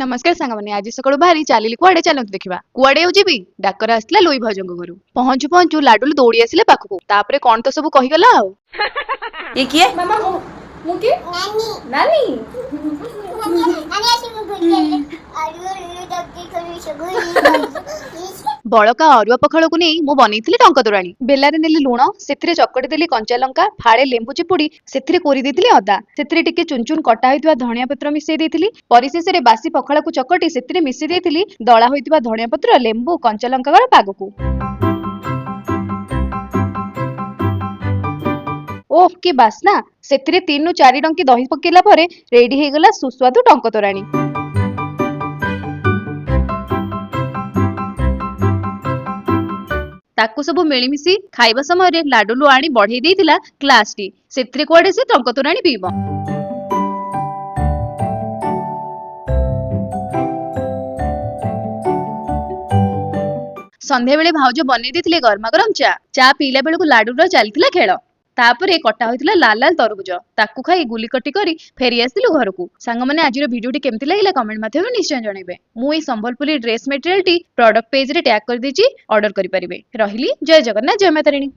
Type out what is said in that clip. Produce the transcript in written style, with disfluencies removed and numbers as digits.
ନମସ୍କାର ସାଙ୍ଗମାନେ, ଆଜି ସକାଳୁ ବାହାରି ଚାଲିଲି କୁଆଡେ, ଚାଲନ୍ତୁ ଦେଖିବା। କୁଆଡେ ଆଉ ଯିବି, ଡାକରା ଆସିଥିଲା ଲୋଇ ଭାଉଜଙ୍କ ଘରୁ। ପହଞ୍ଚୁ ପହଞ୍ଚୁ ଲାଡୁଲୁ ଦୌଡି ଆସିଲେ ପାଖକୁ। ତାପରେ କଣ ତ ସବୁ କହିଗଲା ଆଉ। ଇଏ କିଏ? ମାମା, ମୁଁ କିଏ? ନାନୀ। ବଳକା ଅରୁଆ ପଖାଳକୁ ନେଇ ମୁଁ ବନେଇଥିଲି ଟଙ୍କ ତୋରାଣୀ। ବେଲାରେ ନେଲି ଲୁଣ, ସେଥିରେ ଚକଟି ଦେଲି କଞ୍ଚା ଲଙ୍କା, ଫାଳେ ଲେମ୍ବୁ ଚିପୁଡି ସେଥିରେ କୋରି ଦେଇଥିଲି ଅଦା, ସେଥିରେ ଟିକେ ଚୁନ ଚୁନ କଟା ହୋଇଥିବା ଧଣିଆ ପତ୍ର ମିଶେଇ ଦେଇଥିଲି। ପରିଶେଷରେ ବାସି ପଖାଳକୁ ଚକଟି ସେଥିରେ ମିଶେଇ ଦେଇଥିଲି ଦଳା ହୋଇଥିବା ଧଣିଆ ପତ୍ର, ଲେମ୍ବୁ, କଞ୍ଚା ଲଙ୍କାର ପାଗକୁ। ଓଃ କି ବାସ୍ନା! ସେଥିରେ 3ରୁ 4 ଡଙ୍କି ଦହି ପକେଇଲା ପରେ ରେଡି ହେଇଗଲା ସୁସ୍ୱାଦୁ ଟଙ୍କ ତୋରାଣୀ। ତାକୁ ସବୁ ମିଳିମିଶି ଖାଇବା ସମୟରେ ଲାଡୁଲୁ ଆଣି ବଢେଇ ଦେଇଥିଲା ଗ୍ଲାସଟି, ସେଥିରେ କୁଆଡେ ସେ ଟଙ୍କ ତୋରାଣୀ ପିଇବ। ସନ୍ଧ୍ୟାବେଳେ ଭାଉଜ ବନେଇ ଦେଇଥିଲେ ଗରମା ଗରମ ଚା। ଚା ପିଇଲା ବେଳକୁ ଲାଡୁର ଚାଲିଥିଲା ଖେଳ। ତାପରେ କଟା ହୋଇଥିଲା ଲାଲ ଲାଲ ତରଭୁଜ, ତାକୁ ଖାଇ ଗୁଲିକଟି କରି ଫେରି ଆସିଲୁ ଘରକୁ। ସାଙ୍ଗମାନେ, ଆଜିର ଭିଡିଓଟି କେମିତି ଲାଗିଲା କମେଣ୍ଟ ମାଧ୍ୟମରେ ନିଶ୍ଚୟ ଜଣାଇବେ। ମୁଁ ଏଇ ସମ୍ବଲପୁରୀ ଡ୍ରେସ୍ ମେଟେରିଆଲଟି ପ୍ରଡକ୍ଟ ପେଜରେ ଟ୍ୟାଗ କରିଦେଇଛି, ଅର୍ଡର କରିପାରିବେ। ରହିଲି, ଜୟ ଜଗନ୍ନାଥ, ଜୟ ମା ତାରିଣୀ।